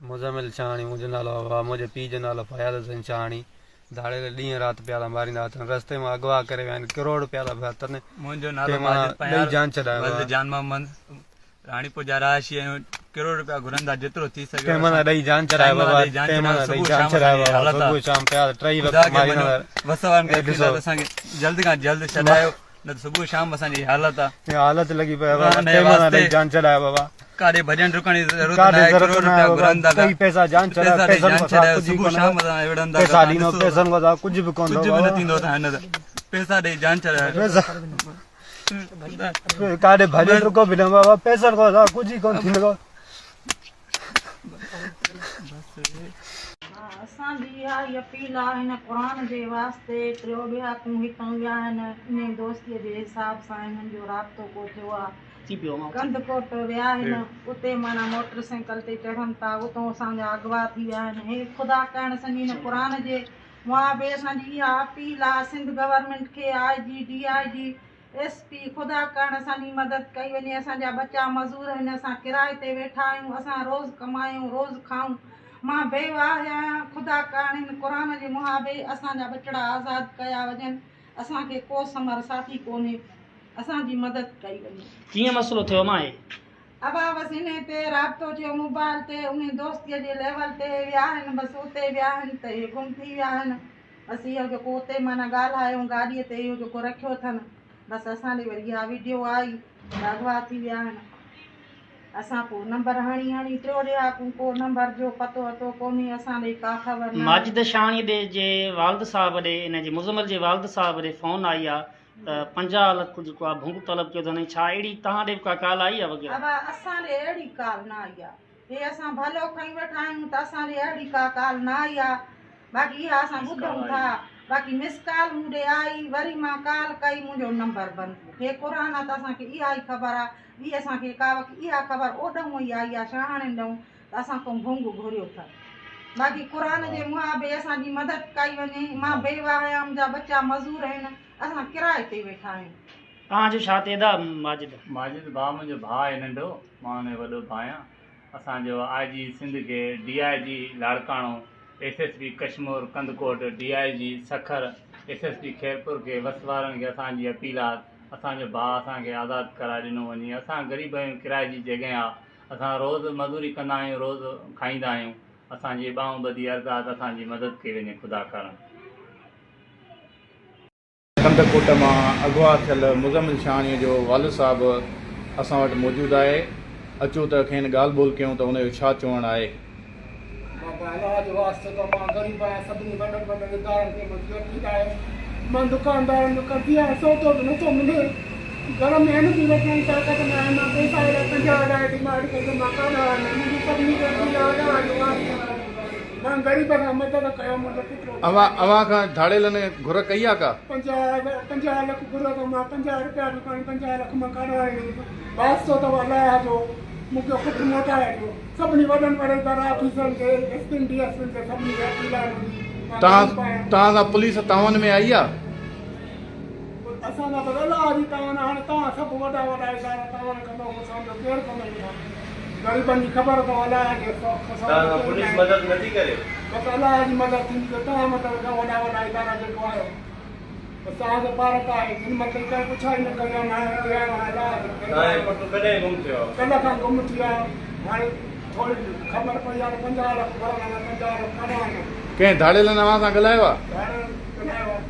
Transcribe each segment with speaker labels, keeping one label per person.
Speaker 1: مزمل شاهاڻي منهنجو نالو آ بابا منهنجي پيء جو نالو فياض حسين شاهاڻي ڌاڙيل ڏينهن رات پيا ٿا ماريندا اٿن رستي مان اغوا ڪري ويا آهن ڪروڙ رپيا ٿا ڀرتن
Speaker 2: منهنجو نالو ماجد
Speaker 1: پنهيار جان ڇڏايو
Speaker 2: ولد جان محمد راڻيپور جا رهائشي آهيون ڪروڙ رپيا گهرن ٿا جيترو ٿي سگهي
Speaker 1: تنهن مهل ڏئي جان ڇڏايو بابا تنهن مهل ڏئي جان ڇڏايو بابا صبح شام پيا ٽئي وقت ماريندا
Speaker 2: وس وارن کي اپيل آهي اسان کي جلد کان جلد ڇڏايو نه ته صبح شام اسان جي حالت آهي
Speaker 1: حالت لڳي پئي بابا تنهن مهل ڏئي جان ڇڏايو بابا
Speaker 2: ڪاڏي ڀڄڻ ڊڪڻ جي ضرورت نه آهي ڪروڙ رپيا گهرن ٿا
Speaker 1: ڪئي پئسا جان ڇڏايو
Speaker 2: پئسن کان صبح شام اسان وڙهن ٿا
Speaker 1: پئسا ڏينو پئسن کان ڪجهه به ڪونه
Speaker 2: ڪجهه به نه ٿيندو اسان هن پئسا ڏئي جان ڇڏايو
Speaker 1: ڪاڏي ڀڄي ڊڪو به نه بابا پئسن کان سواء ڪجهه ئي ڪونه ٿيندو.
Speaker 3: اسان جي اها ئي اپيل آ هن قرآن جي واسطي ٽيو ڏهاڪون هتئون ويا آهن انهي دوستي جي حساب سان هنن جو رابطو ڪو ٿيو آ ڪنڌڪوٽ ويا آهن اتي معنيٰ موٽر سائيڪل تي چڙهن ٿا اتئون اسان جا اغوا ٿي ويا آهن هي خدا ڪرڻ سان هن قرآن جي معابي اسان جي اها اپيل آ سنڌ گورنمينٽ کي I G D I G S P خدا ڪرڻ اسان جي مدد ڪئي وڃي اسان جا ٻچا مزور آهن اسان ڪرائي تي ويٺا آهيون اسان روز ڪمايون روز کائون مان بيواهه آهيان خدا ڪرڻ هن قرآن جي محابي اسان جا ٻچڙا آزاد ڪيا وڃن اسان کي ڪو ثمر ساٿي ڪونهي اسان جي مدد ڪئي وڃي.
Speaker 4: ڪيئن مسئلو ٿيو امان هي.
Speaker 3: ابا بس انهي تي رابطو ٿيو موبائل تي انهي دوستي جي ليول تي ويا آهن بس اتي ويا آهن ته اهي گم ٿي ويا آهن بس اهو جيڪو اتي معنيٰ ڳالهايو گاڏيء تي اهو جيڪو رکيو اٿن بس اسان ڏي وري اها ويڊيو آئي ته اغوا ٿي ويا آهن اسان پوء نمبر هڻي هڻي ٽيو ڏهاڪون ڪو نمبر جو پتو اتو ڪونهي اسان ڏي ڪا خبر ناهي.
Speaker 4: ماجد شاهاڻي ڏي جي والد صاحب ڏي ان جي مزمل جي والد صاحب ڏي فون آئي آ ته 50 لک جيڪو آ ڀونگ طلب ڪيو اٿن ۽ ڇا اهڙي توهان ڏي به ڪا ڪال آئي آ وغيره.
Speaker 3: ابا اسان ڏي اهڙي ڪال نه آئي آ هي اسان ڀلو کڻي ويٺا آهيون ته اسان ڏي اهڙي ڪا ڪال نه آئي آ باقي اها اسان ٻڌون ٿا باقي مس ڪال مون ڏي آئي وري مان ڪال ڪئي منهنجو نمبر بند هي قرآن آ ته اسان کي اها ئي خبر آ ٻي اسان کي ڪا وقت اها خبر اوڏهون ئي آئي آ شاهاڻين ڏهون ته اسان کان ڀونگ گهريو ٿا باقي قرآن جي محابي اسان جي مدد ڪئي وڃي مان بيواهه آهيان منهنجا ٻچا مزور آهن اسان ڪرائي تي ويٺا آهيون.
Speaker 4: توهان جو ڇا ٿئي ادا ماجد.
Speaker 2: ماجد ڀاء منهنجو ڀاء آهي ننڍو مان ان جو وڏو ڀاء آهيان اسان جو آء جي سنڌ کي D I G Larkana S S P Kashmore Kandhkot D I G Sukkur S S P Khairpur کي وس وارن کي اسان جي اپيل آ اسان جو ڀاء اسان کي آزاد ڪرائي ڏنو وڃي اسان غريب آهيون ڪرائي جي جڳهه آ اسان روز مزوري ڪندا آهيون روز کائيندا آهيون اسان جي ٻانهن ٻڌي عرض آ ته اسان جي مدد ڪئي وڃي خدا ڪارڻ.
Speaker 5: ڪنڌڪوٽ مان اغوا ٿيل مزمل شاهاڻيء جو والد صاحب اسان وٽ موجود آهي، اچو ته کين ڳالهه ٻولهه ڪيون ته ان جو ڇا چوڻ آهي.
Speaker 6: بابا الله جو واسطو اٿو مان غريب آهيان سڀني وڏن وڏن ادارن کي منهنجي اپيل آهي مان دڪاندارن جو قرضي آهيان سودو به نٿو ملي گهر ۾ ان به وٺڻ جي طاقت نه آهي مان پئسا ايڏا 50 هزار ڊمانڊ ڪئي ته مان ڪاڏانهن آڻيان منهنجي سڀني کي اپيل آهي الله جو واسطو مان غريب کان مدد ڪيو منهنجو پٽ
Speaker 5: اوهان کان ڌاڙيلن گهر ڪئي آ ڪا؟
Speaker 6: 50 لک گهر اٿم مان 50 رپيا به ڪانه 50 لک مان ڪاڏانهن آڻيندس واسطو اٿو الله جو مون کي پٽ موٽائي ڏيو سڀني وڏن وڏن در آفيسرن کي ايس پين ڊي ايس پين کي سڀني کي اپيل آهي منهنجي مان غريب آهيان.
Speaker 5: توهان سان پوليس تعاون ۾ آئي آ؟
Speaker 6: اسان سان بس الله جي تعاون آ هاڻي توهان سڀ وڏا وڏا ادارا تعاون ڪندؤ مون سان ٻيو ڪير ڪندو مون سان غريبن جي خبر اٿو الله کي
Speaker 1: توهان سان پوليس مدد نٿي ڪري؟
Speaker 6: بس الله جي مدد ٿيندي ته توهان مدد ڪيو وڏا وڏا ادارا جيڪو آهيو بس توهان کي پارت آهي جن مٿي ڪنهن پڇا ئي نه ڪئي آهي ناهي هتي آيو آهيان الله جي
Speaker 1: توهان جو پٽ ڪڏهن گم ٿيو آهي؟
Speaker 6: ڪلهه کان گم ٿي ويو آهي هاڻي ٿوري خبر پئي آهي ته 50 لک گهرن مان 50 لک ڪڏهن آندم.
Speaker 5: ڪنهن ڌاڙيلن اوهان سان ڳالهايو آهي؟
Speaker 6: ڌاڙيلن ڳالهايو آهي.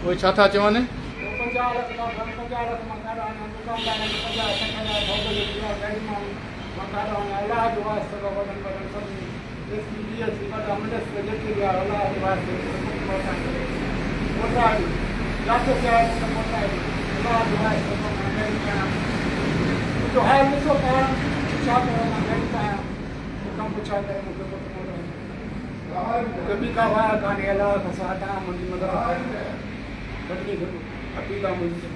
Speaker 5: اهي ڇا ٿا چون؟
Speaker 6: هو 50 لک ٿا کڻن، 50 لک مان ڪاڏانهن آڻيان؟ دڪاندارن کي 50 60 هزار سودي جو ڏيندا، غريب ماڻهو مان ڪاڏانهن آڻيان؟ الله جو واسطو اٿو وڏن وڏن سڀني S P D S P وڏا منسٽر جيڪي به آهيو الله جي واسطي مون کي پٽ موٽائي ڏيو، موٽائي ڏيو، جاتي پيا آهي مون کي موٽائي ڏيو، الله جو واسطو اٿو مان غريب آهيان، منهنجو حال ڏسو پاڻ ڇا ڪيو مان غريب آهيان، مون کان پڇا ڪري مون کي پٽ موٽائي ڏيو. مون کي ٻي ڪا واهه ڪانهي الله کان سواء توهان منهنجي مدد ڪريو سڀني کي اپيل آهي منهنجي.